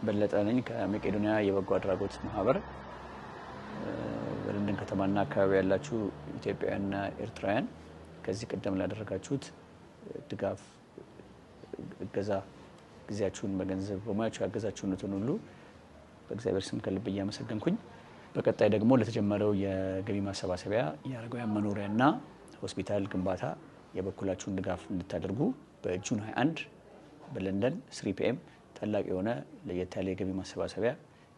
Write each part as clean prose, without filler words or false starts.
በለጠ ነኝ ከመቄዶንያ የበጎ አድራጎት ማህበር። በለንደን ከተማና አካባቢ ያላችሁ ኢትዮጵያውያንና ኤርትራውያን ከዚህ ቀደም ላደረጋችሁት ድጋፍ፣ እገዛ፣ ጊዜያችሁን በገንዘብ በሙያችሁ ያገዛችሁትን ሁሉ በእግዚአብሔር ስም ከልብ እያመሰገንኩኝ፣ በቀጣይ ደግሞ ለተጀመረው የገቢ ማሰባሰቢያ የአረጋውያን መኖሪያና ሆስፒታል ግንባታ የበኩላችሁን ድጋፍ እንድታደርጉ በ June 21 በለንደን 3 PM ታላቅ የሆነ ለየት ያለ የገቢ ማሰባሰቢያ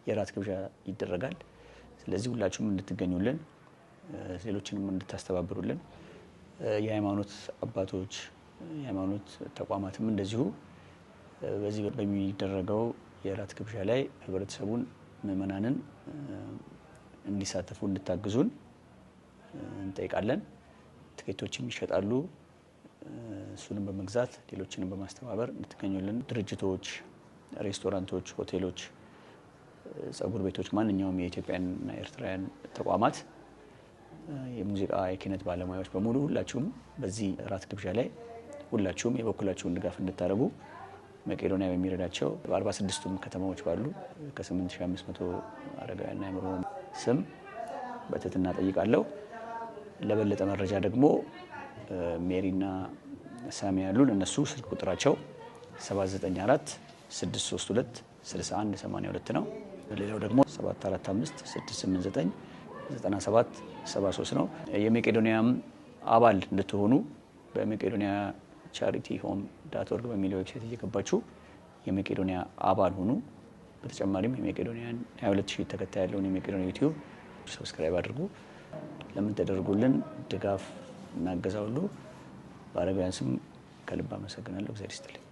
የራት ግብዣ ይደረጋል። ስለዚህ ሁላችሁም እንድትገኙልን፣ ሌሎችንም እንድታስተባብሩልን፣ የሃይማኖት አባቶች፣ የሃይማኖት ተቋማትም እንደዚሁ በዚህ በሚደረገው የራት ግብዣ ላይ ህብረተሰቡን፣ ምዕመናንን እንዲሳተፉ እንድታግዙን እንጠይቃለን። ትኬቶችም ይሸጣሉ። እሱንም በመግዛት ሌሎችንም በማስተባበር እንድትገኙልን፣ ድርጅቶች፣ ሬስቶራንቶች፣ ሆቴሎች፣ ጸጉር ቤቶች፣ ማንኛውም የኢትዮጵያንና ኤርትራውያን ተቋማት፣ የሙዚቃ የኪነት ባለሙያዎች በሙሉ ሁላችሁም በዚህ ራት ግብዣ ላይ ሁላችሁም የበኩላችሁን ድጋፍ እንድታደርጉ መቄዶንያ በሚረዳቸው በ46ቱም ከተማዎች ባሉ ከ8500 አረጋውያንና የአእምሮ ስም በትህትና ጠይቃለሁ። ለበለጠ መረጃ ደግሞ ሜሪና ሳሚ ያሉን እነሱ ስልክ ቁጥራቸው 794 632 61 82 ነው። ሌላው ደግሞ 745 689 97 73 ነው። የመቄዶንያም አባል እንድትሆኑ በመቄዶንያ charity home.org በሚለው website እየገባችሁ የመቄዶንያ አባል ሁኑ። በተጨማሪም የመቄዶንያን 22 ሺህ ተከታይ ያለውን የመቄዶንያ YouTube subscribe አድርጉ። ለምታደርጉልን ድጋፍ እና እገዛ ሁሉ በአረጋውያን ስም ከልብ አመሰግናለሁ። እግዚአብሔር ይስጥልኝ።